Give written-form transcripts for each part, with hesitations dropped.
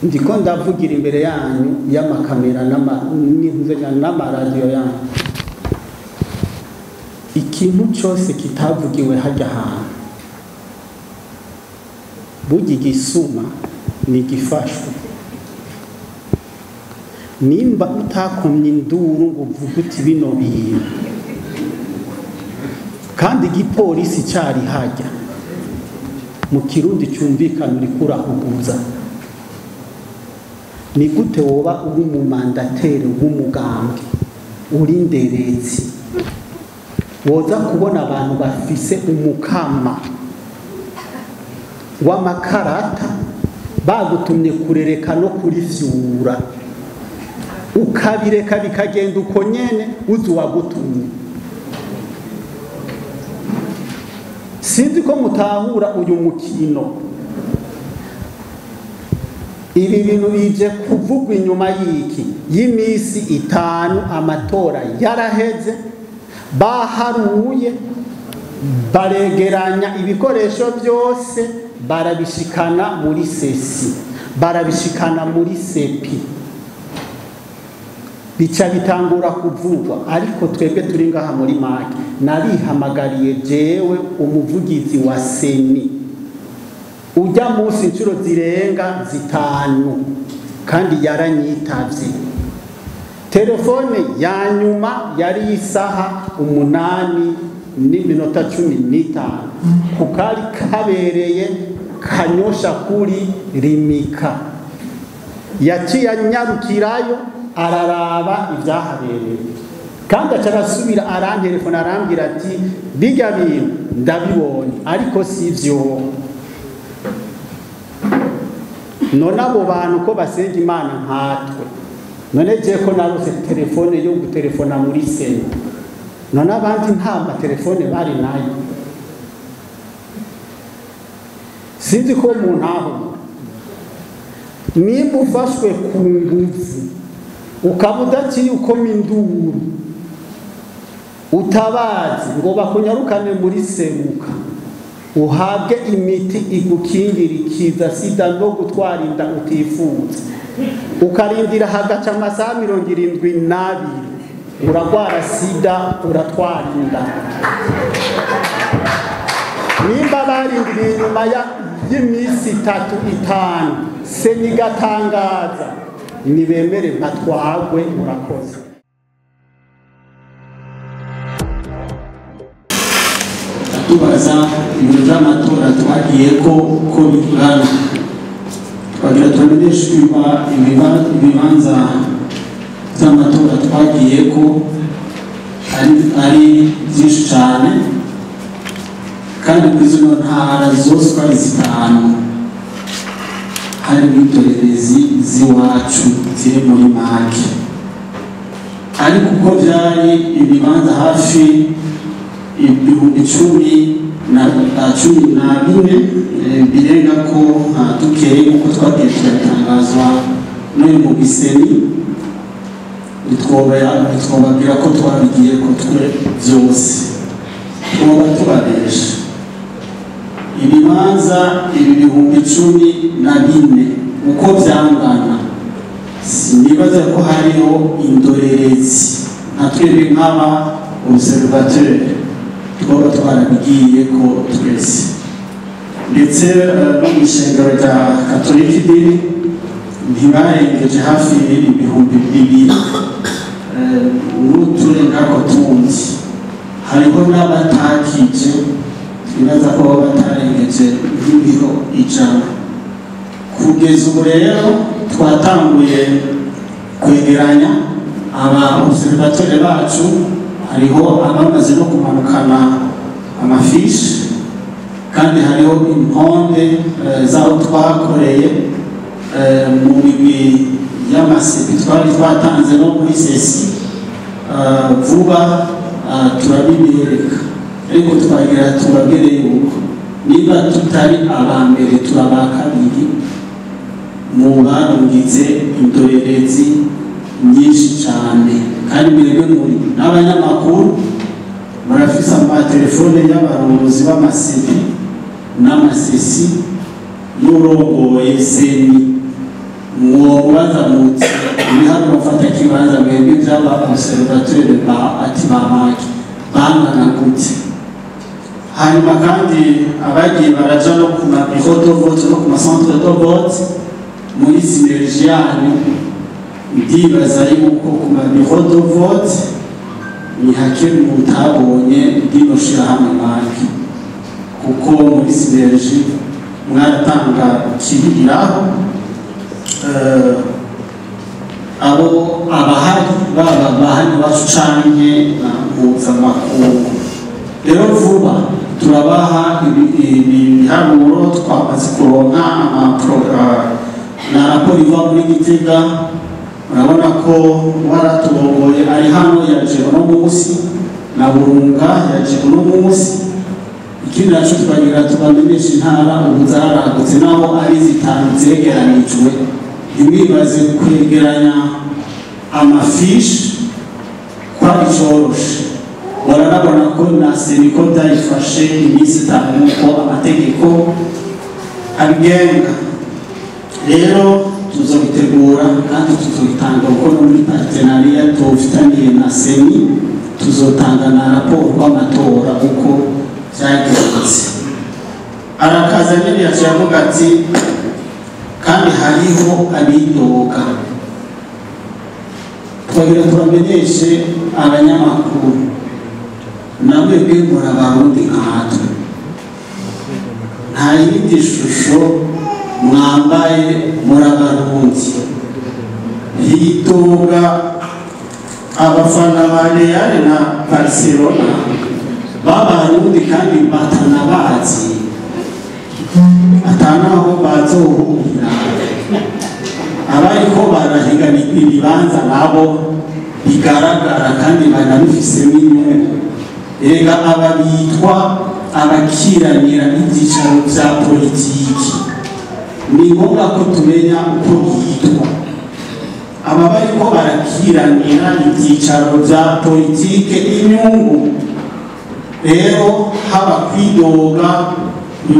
Ndiko ndavugira imbere yanyu y'amakamera n'amaradiyo yanyu. Ikintu cyose kitavugiwe hajya ahantu, burya igisuma ni igifashwe. Nimba utakomye induru ngo uvuge uti bino bintu, kandi igipolisi cyari hajya, mu Kirundi cyumvikana uriko urahuguza. Ni gute woba uri umumandatere w'umugambwe, uri nderezi, woza kubona abantu bafise umukama w'amakarata bagutumye kurereka no kurifyura, ukabireka bikagenda uko nyene uzi uwagutumye? Sinzi ko mutahura uyu mukino. Ibi bintu bije kuvugwa inyuma y'iki? Y'imisi 5 amatora yaraheze, baharuye, baregeranya ibikoresho byose, barabishikana muri sesi, barabishikana muri sepi, bica bitangura kuvugwa. Ariko twebwe turi ngaha muri make, narihamagariye jewe umuvugizi wa seni ujya munsi inshuro zirenga 5, kandi yaranyitavye. Telefone ya nyuma yari isaha 8:15 kukari kabereye Kanyosha kuri Rimika. Yaciye anyarukirayo araraba ibyahabereye, kandi aca arasubira arantelefona arambwira ati bijya bintu ndabibonye ariko sivyo. None abo bantu ko basenga Imana nkatwe, none je ko narose telefone yo gutelefona muri sena, none abandi nta matelefone bari nayo. Sinzi ko umuntu aho nimba ufashwe ku nguvu ukaba udaciye ukoma induru utabazi ngo bakunyarukane muri seruka, uhabwe imiti igukingira ikiza sida no gutwara inda utifuza, ukarindira hagaca amasaha 72, uragwara sida, uratwara inda. Nimba barindiriye inyuma y'imisi 3 5, seni igatangaza, nibemere batwagwe. Murakoze. Tubaza ibiro by'amatora twagiye ko bingana, twagira turamenyeshe ibibanza by'amatora twagiye ko ari byinshi cyane, kandi muri zino ntara zose uko ari 5 hari indorerezi z'iwacu ziri muri make. Ariko uko byari ibibanza hafi 10,014 birenga ko dukeye nk'uko twagiye turatangazwa n'uyu mugiseni, ntitwobabwira ko twabigiye ko twe byose twoba tubabesha. Ibibanza ibi 14,000 uko byangana, sinibaza ko hariho indorerezi nka twebwe nk'aba observateur twaba twarabigiye ko twese. Ndetse no mu ishengero rya Katolika idini ntibarengeje hafi 2,000 n'uturengako tundi. Hariho n'abatakije, twibaza ko batarengeje nk'ibiro 100. Kugeza ubu rero twatanguye kwegeranya aba observateur bacu, hariho abamaze no kumanukana amafishi, kandi hariho imponde z'aho twakoreye mu migwi y'amasipi twari twatanze no muri sesi. Vuba turabibereka, ariko twagira tubabwire yuko niba tutari aba mbere turaba kabiri mu barungitse indorerezi nyinshi cyane. Kandi mwebwe muri n'abanyamakuru murafise amatelefone y'abarongozi b'amasipi n'amasesi n'urongoye seni, Mwobaza muti ibiharuro mfata kibanza mwebwe by'aba observateur ba ati bamaki bangana gute? Hanyuma kandi abagiye baraja no ku ma bureau de vote no ku ma centre de vote muri synergie yanyu, ndibaza yuko ku ma bureau de vote ni hake mutabonye rino shirahamwe banki, kuko muri synergie mwaratanga kibiriraho abo abahari baba bahari bacu canke na mpuzamakungu. Rero vuba turabaha ibiharuro twamaze kuronka na raporo iva muri Gitega. Murabona ko waraturongoye ari hano yaje uno munsi, na Burunga yaje uno munsi. Ikindi naco twagira tubamenyesha intara ubu zaragutse, naho ari zitanu zegeranijwe. Ntimwibaze kwegeranya amafishi ko ari coroshe. Bararabona ko na seniko byayifashe iminsi itanu nk'uko amategeko abigenga. Rero tuzobitegura kandi tuzobitanga kuko no muri partenariat tufitaniye na seni tuzotanga na raporo y'amatora uko byagenze. Arakaza nyine yaciye avuga ati kandi hariho abidoga. Twagira turamenyeshe abanyamakuru namwe bwimura abarundi nkatwe, nta yindi shusho mwambaye muri abarundi. Hitoga abafana ba Real na Barcelona b'abarundi kandi batanabazi, atanaho bazohurira, abariko barahigana ibibanza nabo bigaragara kandi banabifisemo inyungu. Erega aba bitwa abakiranira ibyicaro bya politiki, ni ngombwa ko tumenya uko bitwa. Aba bariko barakiranira ibyicaro bya politike inyungu. Rero haba kwidoga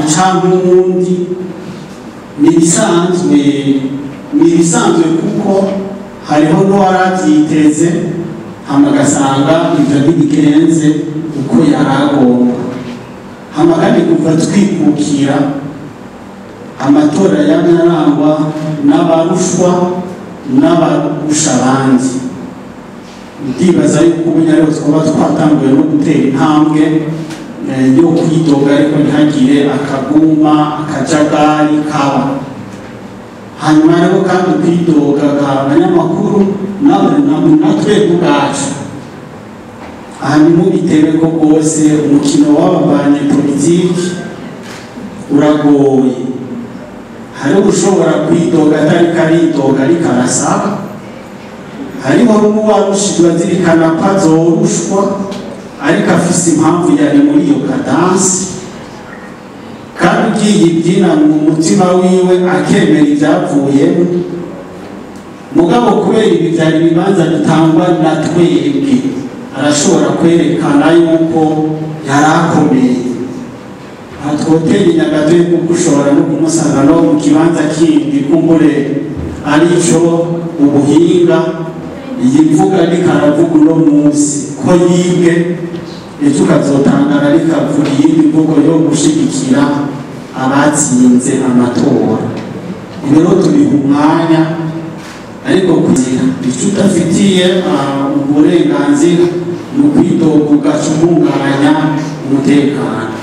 canke ni ibisanzwe kuko hariho n'uwaravyiteze hama agasanga ivyo ntibigenze uko yaragomba. Hama kandi kuva twikukira amatora yamye n'abarushwa n'abarusha abandi. Ndibaza yuko ubu rero twaba twatanguye no gutera intambwe yo kwidoga, ariko ntihagire akaguma akajagari kaba. Hanyuma rero kandi kwidoga abanyamakuru natwe ubwacu, hanyuma bitewe ko rwose umukino w'abanyepolitiki uragoye. Hariho ushobora kwidoga atariko aridoga ariko arasaba, hariho n'uwarushijwe azirikana ko azorushwa ariko afise impamvu yari muri iyo kadansi, kandi ugiye ibyina mu mutima wiwe akemera ibyavuyemo. Mugabo kubera ibi byari ibibanza bitangwa na twebwe, arashobora kwerekana yuko yari akomeye. Aha twotera inyagato kuko ushobora no kumusanga no mu kibanza kindi kumbure arico ubuhinga. Iyi mvuga ariko aravuga uno munsi ko yibwe, ejo ukazotangara ariko avuga iyindi mvugo yo gushigikira abatsinze amatora. Ibi rero tubiha umwanya, ariko kugira icyo udafitiye uburenganzira ni ukwidoga ugaca uhungabanya umutekano.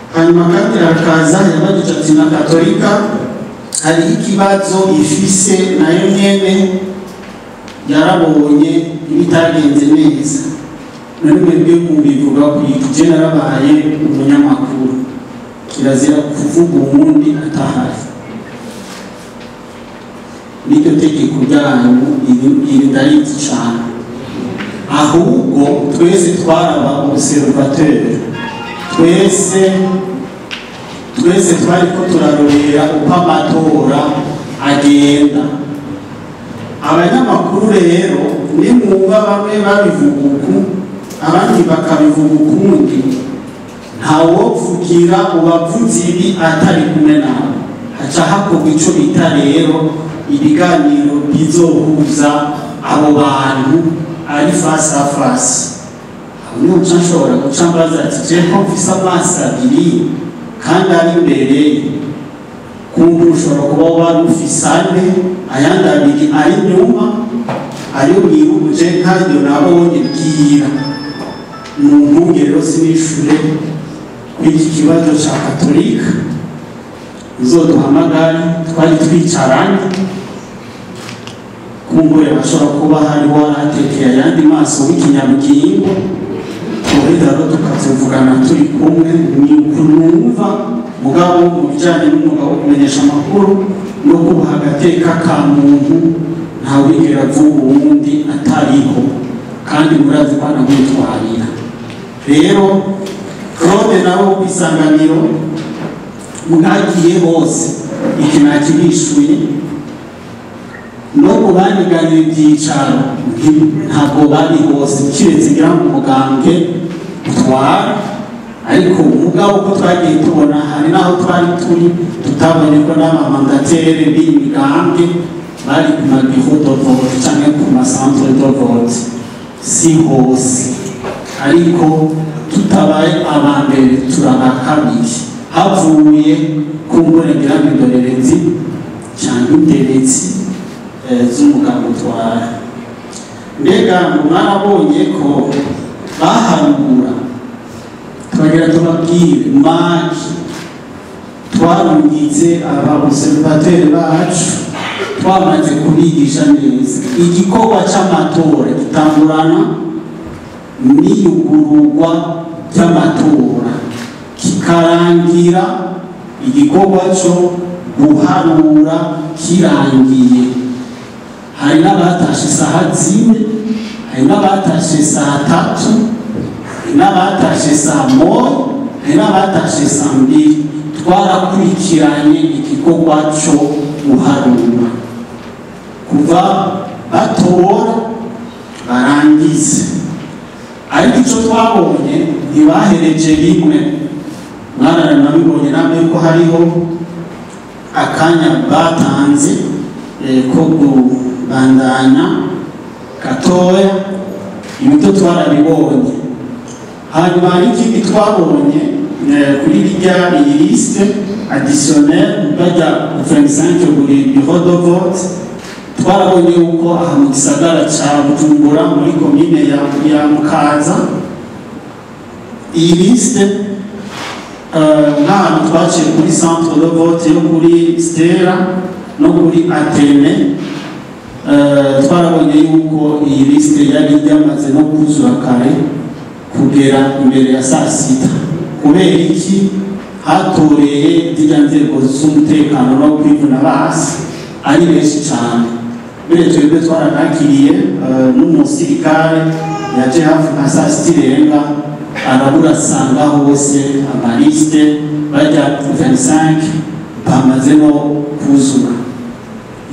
Hanyuma kandi arakaza yabajije ati na Katolika hariho ikibazo ifise nayo nyene yarabonye ibitagenze neza. None mwebwe mubivuga ko je narabaye umunyamakuru, kirazira kuvuga uwundi atahari. Niryo tegeko ryanyu iri ndarizi cane. Ahubwo twese twaraba observateur, twese twariko turarorera uko amatora agenda. Abanyamakuru rero nimwumva bamwe babivuga uku abandi bakabivuga ukundi, ntawovugira uwavuze ibi atari kumwe nawe. Haca hakorwa ico bita rero ibiganiro bizohuza abo bantu ari face à face. Aho niho nca nshobora guca mbaza ati: "Je ko mfise amaso abiri kandi ari imbere, kumva ushobora kuba wari ufise ane, ayandi abiri ari inyuma, ayo mwihuje ntayo nabonye, bwira." Mu ntunge rero sinishure kuri iki kibazo ca katolika, uzoduhamagare twari twicaranye, kumbure bashobora kuba hariho waratekeye ayandi maso w'ikinyabugingo, tuheza rero tukazivugana turi kumwe. Ni ukunumva mugabo mu bijyanye n'umwuga wo kumenyesha amakuru no kubaha agateka ka muntu, ntawigera avuga uwundi atariho, kandi murazi ko anamwitwarira. Rero Claude nawe ku Isanganiro mwagiye hose, iki nakibishuye. No mu baniganiye ibyicaro ntabwo bari hose, kiretse ngira ngo umugambwe utwara. Ariko mugabo uko twagiye tubona, hari n'aho twari turi tutabonye ko n'aba mandataires b'iyi migambwe bari ku ma bureaux de vote canke ku ma centres de vote. Si hose, ariko tutabaye aba mbere turaba kabiri, havuye kumbure ngira ngo indorerezi cyangwa inderetsi z'umugabo utwara. Mbega ngo mwarabonye ko bahanura? Turagira tubabwire, maki twarungitse aba observateurs bacu, twamaze kubigisha neza igikorwa c'amatora gitangurana n'iyugururwa ry'amatora, kikarangira igikorwa cyo guharura kirangiye. Hari n'abatashe isaha 4, hari n'abatashe saa 3, hari n'abatashe saa 1, hari n'abatashe saa 2. Twarakurikiranye igikorwa cyo guharura kuva batora barangize. Ariko icyo twabonye, ntibahereje rimwe. Mwaranabibonye namwe ko hariho akanya batanze ko kubandanya gatoya. Ibyo twarabibonye. Hanyuma hari ikindi twabonye kuri rirya iyi liste additionnelle bajya 25 buri bureau de vote. Twarabonye yuko aha mu gisagara ca Bujumbura, muri komine ya Mukaza, iyi liste, nk'ahantu twaciye kuri centre de vote yo kuri Stella no kuri Atene, twarabonye yuko iyi liste yari yamaze no kuzura kare kugera imbere ya saa 6. Kubera iki? Hatoreye zirya nzego z'umutekano no kwivuna basi ari benshi cyane. Mbere twebwe twaranakiriye n'umusirikare yaje hafi nka saa 6 irenga, arabura, asanga hose ama listes bajya 25 bamaze no kuzura.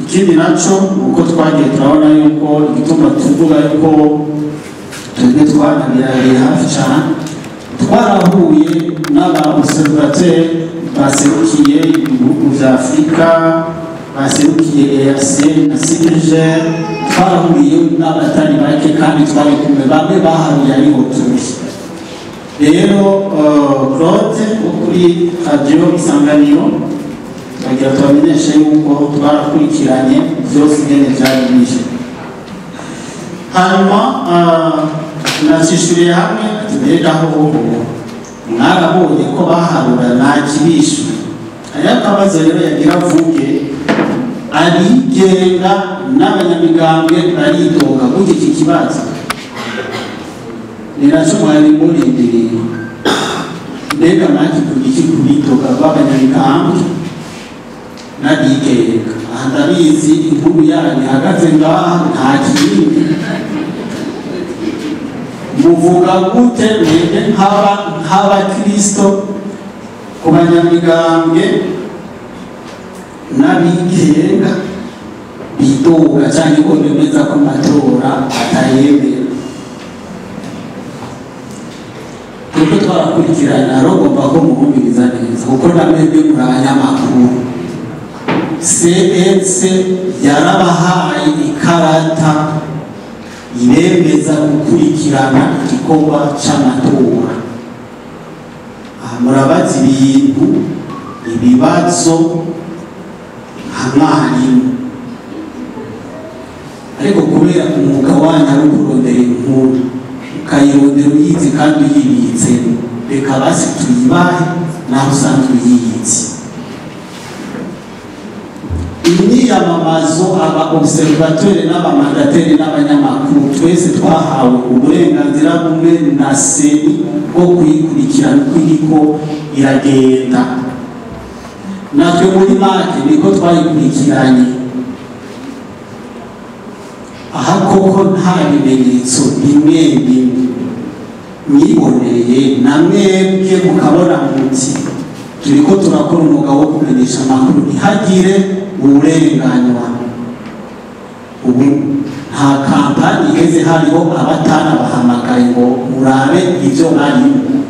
Ikindi naco, uko twagiye turabona yuko igituma tuvuga yuko twebwe twanabirariye hafi cyane, twarahuye n'aba observateurs baserukiye ibihugu vya Afurika, baserukiye EAC na CIRGL. Twarahuye n'abatari bake kandi twari kumwe, bamwe baharuye ariho turi. Rero Claude wo kuri Radio Isanganiro, twagira tubamenyeshe yuko twarakurikiranye byose ingene vyari bije. Hanyuma nacishuriye hamwe ati: "Mbega hoho mwarabonye ko baharura?" Nakibishuye. Hariho akabazo rero yagira avuge: abigenga n'abanyamigambwe baridoga gutya. Iki kibazo ni nacyo mwari murindiriye. Mbega mwakivuga iki ku bidoga b'abanyamigambwe n'abigenga? Aha ndabizi inkuru yanyu ihagaze ngaha, nta kindi. Muvuga gute mwebwe nk'abakristo ku banyamigambwe n'abigenga bidoga cyangwa ko bemeza ko amatora atayemera? Kuko twarakurikirana, rugomba ko muhumiriza neza, kuko na mwebwe muri abanyamakuru. CNC yarabahaye ikarata ibemeza gukurikirana igikorwa c'amatora. Aha murabaza ibintu, ibibazo nka mwarimu, ariko kubera umwuga wanyu ari ukurondera inkuru, ukayirondera uyizi kandi uyibitsemo, reka basi tuyibahe naho usanzwe uyizi. Imyiyamamazo, aba observateur n'abamandataires n'abanyamakuru twese twahawe uburenganzira bumwe na CENI bwo kuyikurikirana uko iriko iragenda. Natwe muri make niko twayikurikiranye. Aha koko nta bimenyetso bimwe bimwe mwiboneye na mwebwe mukabona muti turiko turakora umwuga wo kumenyesha amakuru, ntihagire uburenganywa. Ubu nta campagne iheze hariho abatana bahamagaye ngo murabe ivyo barimo.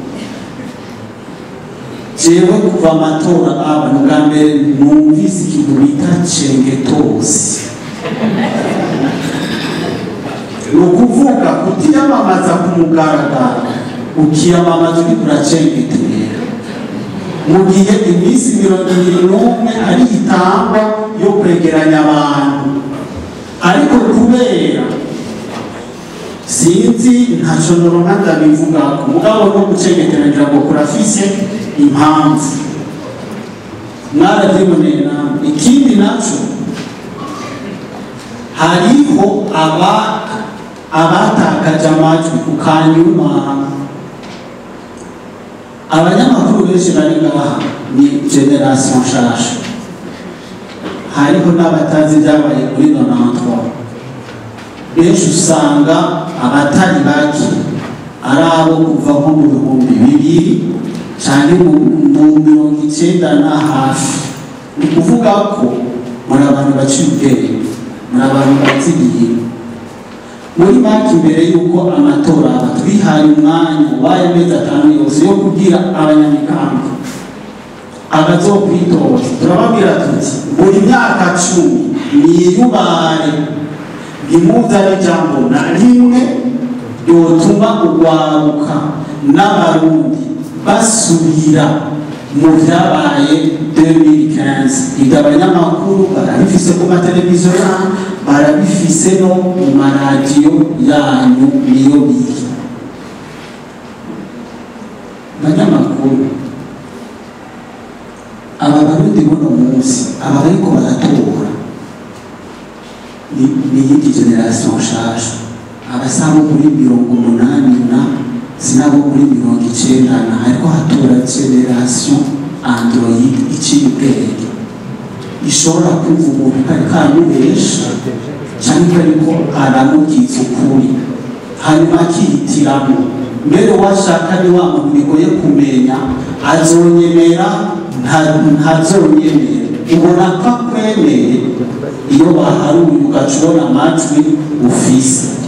Jewe kuva amatora aba, ni ubwa mbere numvise ikintu bita cengetosi. Ni ukuvuga kutiyamamaza ku mugaragaro, ukiyamamaza uriko uracengetera, mu gihe iminsi 21 ari itangwa yo kwegeranya abantu. Ariko kubera sinzi, ntaco noronka ndabivugako, mugabo no gucengetera ngira ngo kurafise impamvu, mwaravyiboneye namwe. Ikindi naco, hariho abatakaje amajwi ku kanyuma. Abanyamakuru benshi bari ngaha ni génération nshasha, hariho n'abatazi ibyabaye kuri 93. Benshi usanga abatari bake ari abo kuva nko mu 2000 canke mu 90 na hafi. Ni ukuvuga ko muri abantu baciye ubwenge, muri abantu bazi ibintu. Muri make, imbere y'uko amatora aba, twihaye umwanya w'ayo mezi 5 yose yo kubwira abanyamigambi abazokwitoza, turababwira tuti buri myaka 10 niyubare, ntimuzane ijambo na rimwe ryotuma urwaruka n'Abarundi basubira mu vyabaye 2015. Ibyo abanyamakuru barabifise ku mateleviziyo yanyu, barabifise no mu maradiyo yanyu, niyo biri. Banyamakuru, aba Barundi buno munsi, aba bariko baratora ni iyindi génération nshasha, abasaba muri 80 na sinabo muri 90 na, ariko hatora génération Android iciye ubwenge, ishobora kumva umuntu ko ariko aramubesha cyangwa ko ariko aramubwiza ukuri, hanyuma akihitiramo. Mbere washaka ni wa muntu bigoye kumenya azonyemera, ntazonyemera, ubona ko akwemeye iyo baharuye, ugaca ubona amajwi ufise.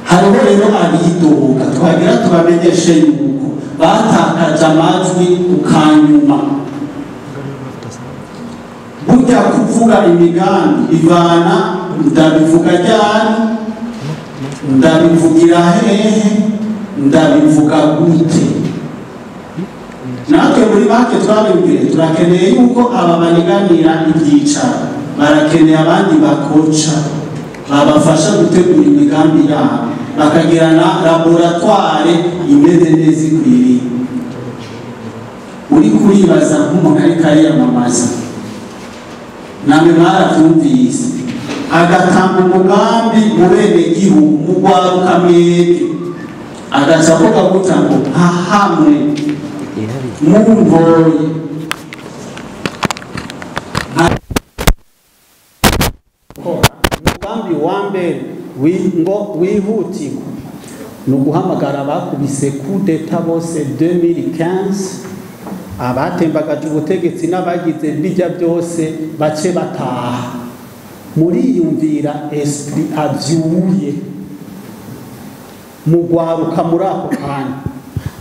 Hariho rero abidoga, twagira tubamenyeshe yuko batakaje amajwi ukanyuma. Burya kuvuga imigambi ivana ndabivuga ryari, ndabivugira hehe, ndabivuga gute. Natwe muri make twabibwiye, turakeneye yuko aba baniganira ibyicaro barakeneye abandi bakoca babafasha gutegura imigambi yabo, bakagira na laboratoire imeze neza ikwiriye. Uri kuribaza nk'umuntu ariko ariyamamaza, namwe mwaravyumvise, agatanga umugambi mu benegihugu, mu rwaruka mwebwe, agaca avuga gutya ngo nka hamwe muntoye. Umugambi wa mbere ngo wihutirwa ni uguhamagara abakubise coup d'état bose 2015, abatembagaje ubutegetsi n'abagize bijya byose, bace bataha. Muriyumvira esprit avyuye mugwaruka muri ako kanya,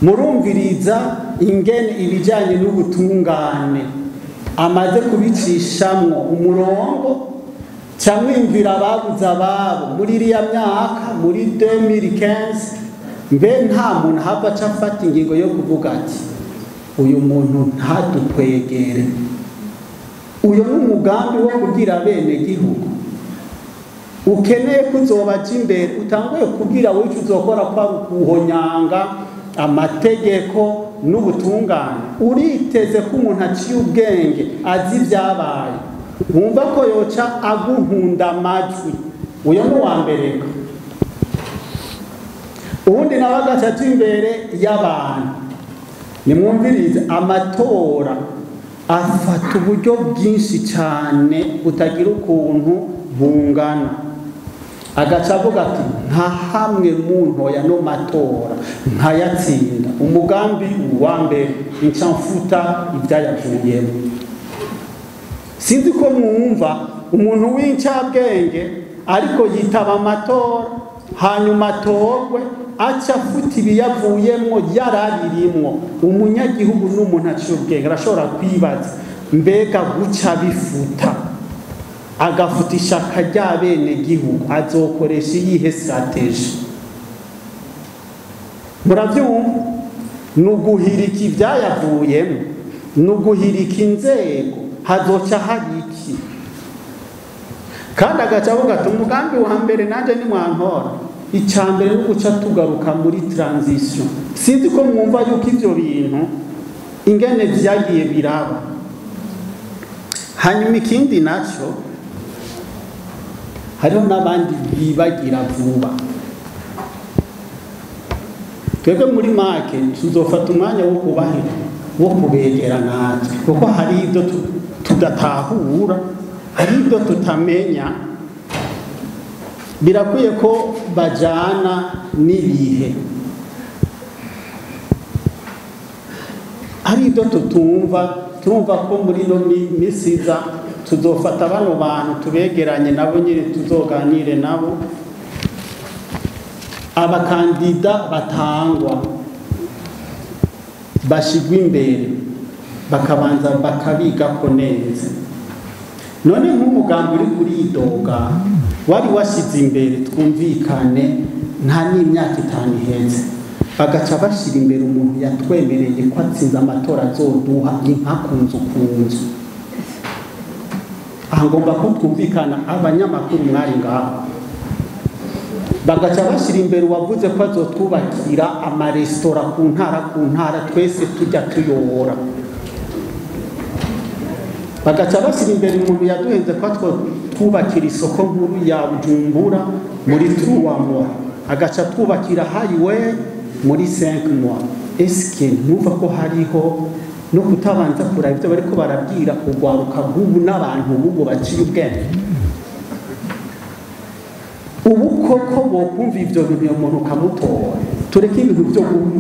murumviriza ingene ibijyanye n'ubutungane. Amaze kubicishamwo umurongo, camwimvira ababuze ababo muri iriya myaka, muri 2015, mbe nta muntu hava aca afata ingingo yo kuvuga ati uyu muntu ntadukwegere. Uyu ni umugambi wo kugira bene gihugu ukeneye kuzobaja imbere, utanguye kugira wowe ico uzokora kwa kuhonyanga amategeko n'ubutungane. Uriteze ko umuntu aciye ubwenge azi ibyabaye, wumva ko yoca aguhunda amajwi. Uyo ni uwa mbere. Uwundi nawe agaca aja imbere y'abantu. Nimwumvirize, amatora afata uburyo bwinshi cyane butagira ukuntu bungana. Agaca avuga ati nka hamwe mu ntoya no matora nkayatsinda, umugambi wa mbere nca mfuta ibyayavuyemo. Sinzi ko mwumva umuntu w'incabwenge ariko yitaba amatora, hanyuma atorwe aca afuta ibiyavuyemwo yarabirimwo. Umunyagihugu n'umuntu aciye ubwenge arashobora kwibaza mbega guca bifuta agafuta ishaka rya bene gihugu azokoresha iyihe strategie? Muravyumva? Ni uguhirika ivyayavuyemwo, ni uguhirika inzego, hazoca hari iki? Kandi agaca avuga ati umugambi wa mbere nanje nimwantora, icya mbere ni uguca tugaruka muri transition. Sinzi ko mwumva yuko ivyo bintu ingene vyagiye biraba. Hanyuma ikindi naco, hariho n'abandi bibagira vuba. Twebwe muri make tuzofata umwanya wo kubahira, wo kubegera natwe, kuko hari ibyo tudatahura, hari ibyo tutamenya. Birakwiye ko bajana n'ibihe. Hari ibyo tutumva, turumva ko muri no misiza tuzofata bano bantu tubegeranye nabo nyine, tuzoganire nabo. Abakandida batangwa bashigwa imbere, bakabanza bakabigako neza. None nk'umugambi uri kuridoga wari washize imbere, twumvikane, nta n'imyaka 5 iheze, bagaca bashira imbere umuntu yatwemereye ko atsinze amatora azoduha inka ku nzu ku nzu. Aha ngomba ko twumvikana, abanyamakuru mwari ngaho, bagaca bashira imbere uwavuze ko azotwubakira amaresitora ku ntara ku ntara, twese tujya tuyobora. Bagaca bashyira imbere umuntu yaduhenze ko twubakira isoko nkuru ya Bujumbura muri 3 mois, agaca twubakira highway muri 5 mois. Eske ntumva ko hariho no kutabanza kuraba ibyo bariko barabwira urwaruka rw'ubu n'abantu b'ubu baciye ubwenge? Ubu koko bokumva ivyo bintu uyo muntu ukamutora? Tureke ibintu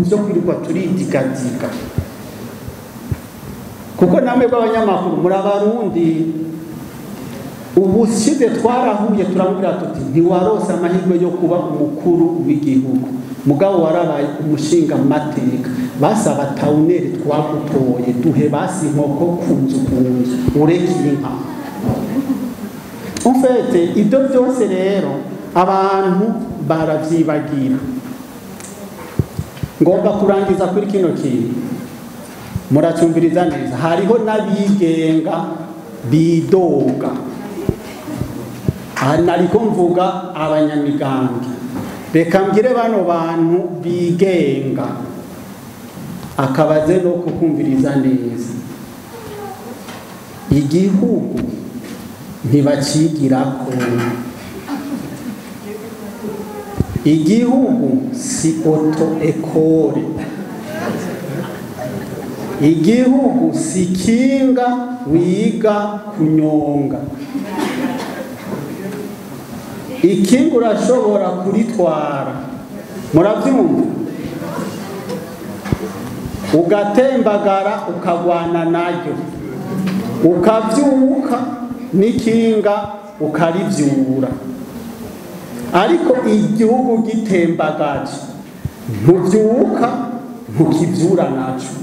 vyo kwirirwa turidigadiga, kuko namwe b'abanyamakuru muri abarundi. Ubushize twarahuye turamubwira tuti ntiwarose amahirwe yo kuba umukuru w'igihugu, mugabo warabaye umushinga mateka, basaba tawuneri twagutoye, duhe basi inkoko ku nzu ku nzu, ureke inka. En fait, ibyo byose rero abantu baravyibagira. Ngomba kurangiza kuri kino kintu, muracumviriza neza. Hariho n'abigenga bidoga. Aha nariko mvuga abanyamigambwe. Reka mbwire bano bantu bigenga, akabaze no kukumviriza neza. Igihugu ntibacigirako. Igihugu si auto école. Igihugu si kinga wiga kunyonga. Ikinga urashobora kuritwara, muravyumva, ugatembagara ukagwana naryo, ukavyuka n'ikinga ukarivyura. Ariko igihugu gitembagaje ntuvyuka, ntukivyura naco.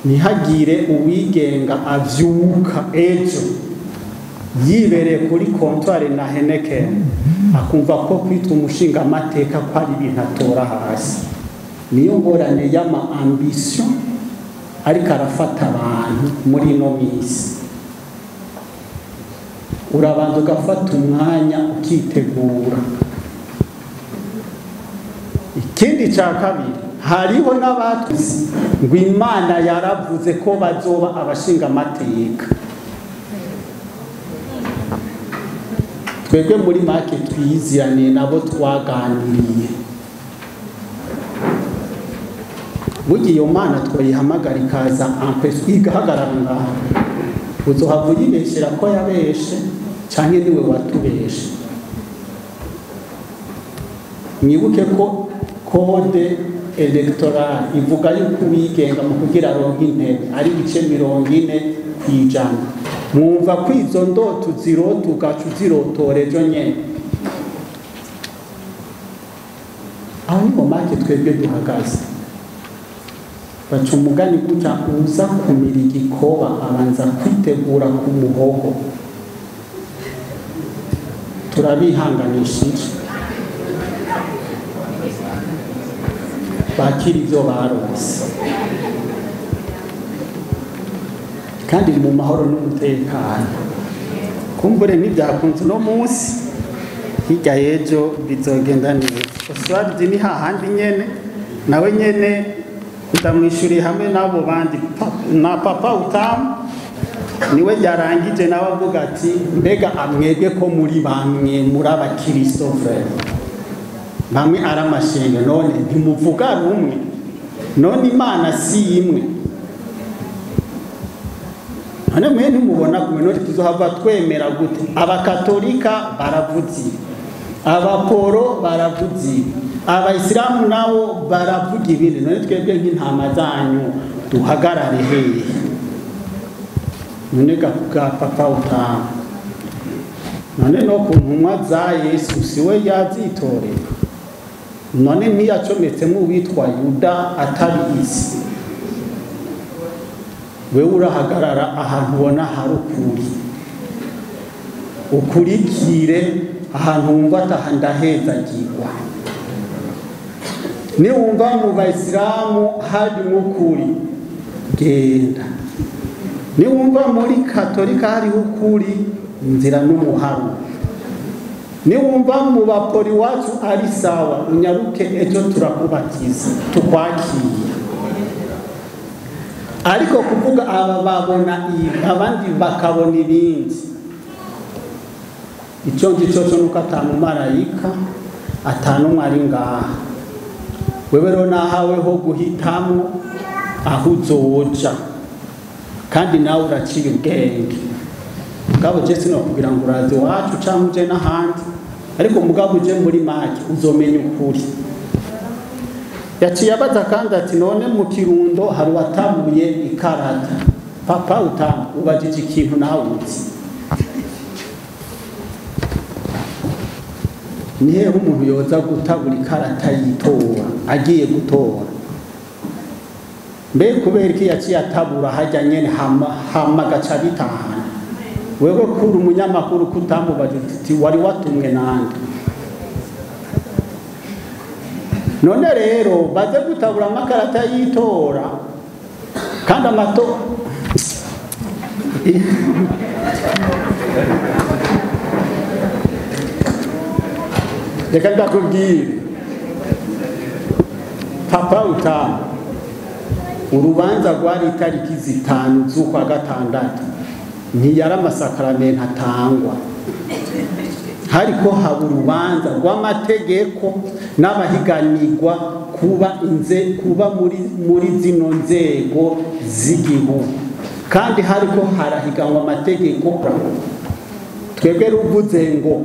Ntihagire uwigenga avyuka ejo yibereye kuri comptoir na Heineken akumva ko kwitwa umushinga amateka ko ari ibintu atora hasi. Niyo ngorane y'ama ambition ariko arafata abantu muri ino misi. Urabanza ugafata umwanya ukitegura. Ikindi cya kabiri, hariho n'abatwisi ngo Imana yaravuze ko bazoba abashinga amateka. Twebwe muri make twiziraniye nabo twaganiriye. Burya iyo Mana twayihamagara ikaza ampesi igahagarara ngaho, uzohava uyibeshera ko yabeshe canke niwe watubeshe. Mwibuke ko code electorale ivuga yuko uwigenga mu kugira aronke intebe ari ibice 40%. Mwumva ko izo ndoto uzirota ugaca uzirotora ejo nyene. Aho niho make twebwe duhagaze. Baca umugani gutya: uza kumira igikoba abanza kwitegura ku muhogo. Turabihanganishije bakira ibyo barose kandi mu mahoro n'umutekano. Kumbure ntibyakunze uno munsi, hirya y'ejo bizogenda neza. Oswald ni hahandi nyene, nawe nyene ndamwishuriye hamwe n'abo bandi na papa utamu niwe yarangije nawe avuga ati mbega amwebwe ko muri bamwe muri abakristo frere bamwe ari amashenga, none ntimuvuga rumwe, none Imana si imwe, none mwe ntimubona kumwe, none tuzohava twemera gute? Abakatolika baravuze, abaporo baravuze, abayisilamu nabo baravuga ibindi, none twebwe nk'intama zanyu duhagarare hehe? None ga papa utamu, none no ku ntumwa za Yesu siwe yazitorera, none ntiyacometsemo uwitwa Yuda atabizi. Wewe urahagarara ahantu ubona hari ukuri, ukurikire ahantu wumva ataha ndahezagirwa. Niwumva mu bayisilamu harimo ukuri, genda. Niwumva muri katolika hariho ukuri, inzira n'umuharo. Niwumva mu bapori wacu ari sawa, unyaruke ejo turakubatiza tukwakira. Ariko kuvuga aba babona ibi abandi bakabona ibindi, icyo ngicyo cyo nuko atamumarayika atanumwe ari ngaha. Wewe rero nahaweho guhitamo aho uzoja, kandi nawe uraciye ubwenge. Mugabo je sinokubwira ngo uraze iwacu canke uje n'ahandi, ariko mugabo uje muri make uzomenya ukuri. Yaciye abaza kandi ati none mu Kirundo hari uwatabuye ikarata. Papa utamu ubajije ikintu nawe uzi. Ni hehe umuntu yoza gutabura ikarata yitora agiye gutora? Mbe kubera iki yaciye atabura hajya nyene hama gaca bitahana? Wewe kuri umunyamakuru kutamubajije uti wari watumwe nande? None rero baze gutabura amakarata yitora kandi amato reka ndakubwire papa utamu, urubanza rwari itariki 5 z'ukwa gatandatu, ntiyari amasakaramentu atangwa, hariko haba urubanza rw'amategeko n'abahiganirwa kuba muri zino nzego z'igihugu, kandi hariko harahiganwa amategeko. Twebwe ruvuze ngo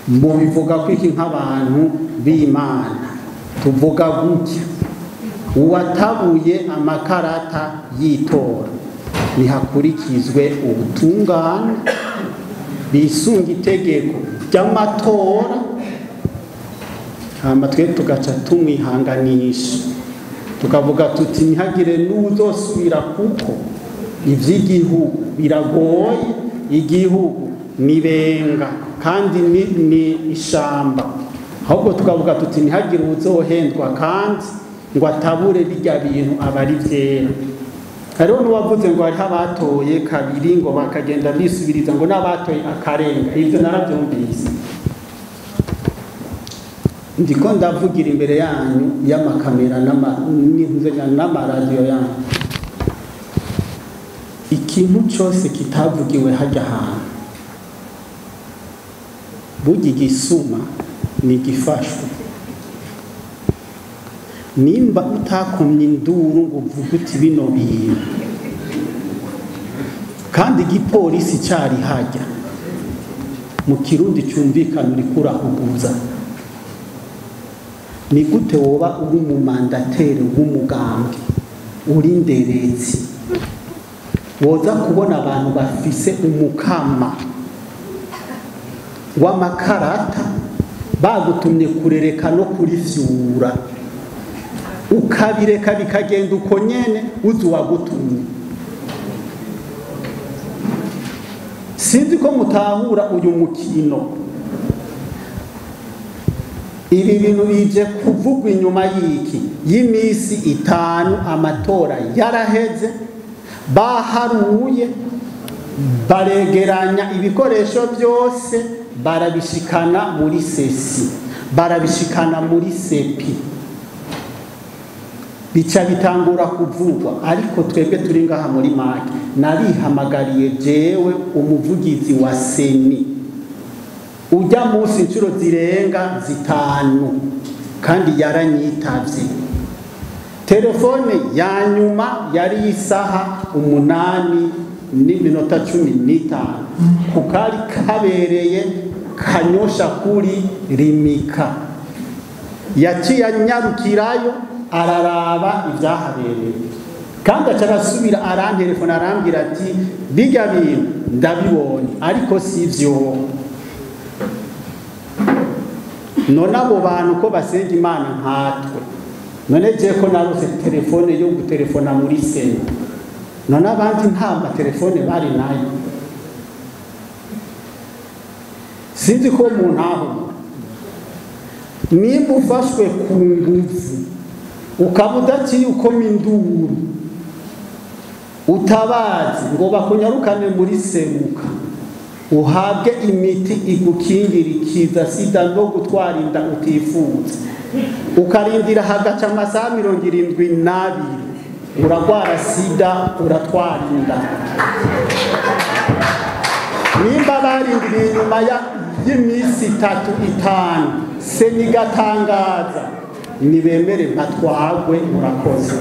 mubivuga ko iki nk'abantu b'Imana tuvuga gutya: uwatabuye amakarata y'itora nihakurikizwe ubutungane, bisunga itegeko ry'amatora, hama twe tugaca tumwihanganisha. Tukavuga tuti ntihagire n'uzosubira, kuko ivy'igihugu biragoye, igihugu nibenga kandi ni ishamba. Ahubwo tukavuga tuti ntihagire uzohendwa kandi ngo atabure bijya bintu abari vyera. Hariho n'uwavuze ngo hariho abatoye kabiri ngo bakagenda bisubiriza ngo n'abatoye akarenga. Ivyo naravyumvise. Ndiko ndavugira imbere yanyu y'amakamera n'amaradiyo yanyu. Ikintu cyose kitavugiwe hajya ahantu, burya igisuma ni igifashwe. Nimba utakomye induru ngo uvuge uti bino bintu, kandi igipolisi cyari hajya, mu Kirundi cyumvikana uriko urahuguza. Ni gute woba uri umumandatere w'umugambwe, uri nderezi, woza kubona abantu bafise umukama w'amakarata bagutumye kurereka no kurifyura, ukabireka bikagenda uko nyene uzi uwagutumye? Sinzi ko mutahura uyu mukino. Ibi bintu bije kuvugwa inyuma y'iki? Y'imisi 5 amatora yaraheze, baharuye, baregeranya ibikoresho byose, barabishikana muri sesi, barabishikana muri sepi, bica bitangura kuvugwa. Ariko twebwe turi ngaha muri make, narihamagariye jewe umuvugizi wa seni ujya munsi inshuro zirenga 5, kandi yaranyitavye. Telefone ya nyuma yari isaha 8:15 kukari kabereye Kanyosha kuri Rimika. Yaciye anyarukirayo araraba ibyahabereye, kandi aca arasubira arantelefona arambwira ati bijya bintu ndabibonye ariko sivyo. None abo bantu ko basenga Imana nkatwe, none je ko narose telefone yo gutelefona muri sena, none abandi nta matelefone bari nayo. Sinzi ko umuntu aho nimba ufashwe ku nguvu ukaba udaciye ukoma induru utabazi ngo bakunyarukane muri seruka, uhabwe imiti igukingira ikiza sida no gutwara inda utifuza, ukarindira hagaca amasaha 72, uragwara sida, uratwara inda. Nimba barindiriye inyuma y'imisi 3 5 senigatangaza, nibemere batwagwe. Murakoze.